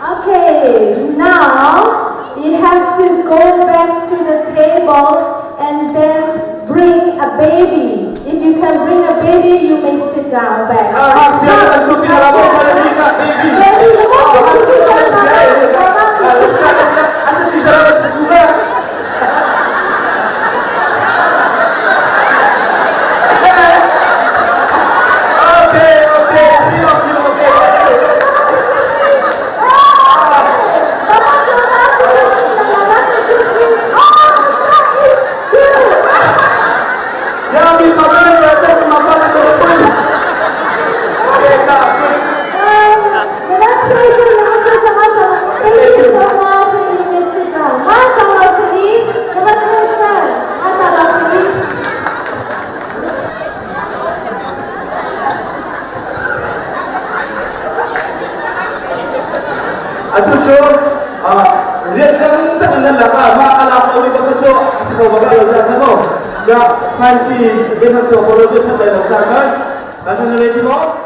Okay, now you have to go back to the table and then bring a baby. If you can bring a baby, you may sit down back. Baby, you want to Thank you so much. You may sit down. 马张老师，你，那么是马张老师，你。 Atu cu rian kan tak nan lakah mah a lak lomi bak cu a si ko bak lo sa kha mu. Ja fancy zeihmanh tuah ko lo cu that lai lo sa khan. Kan nan le ti maw?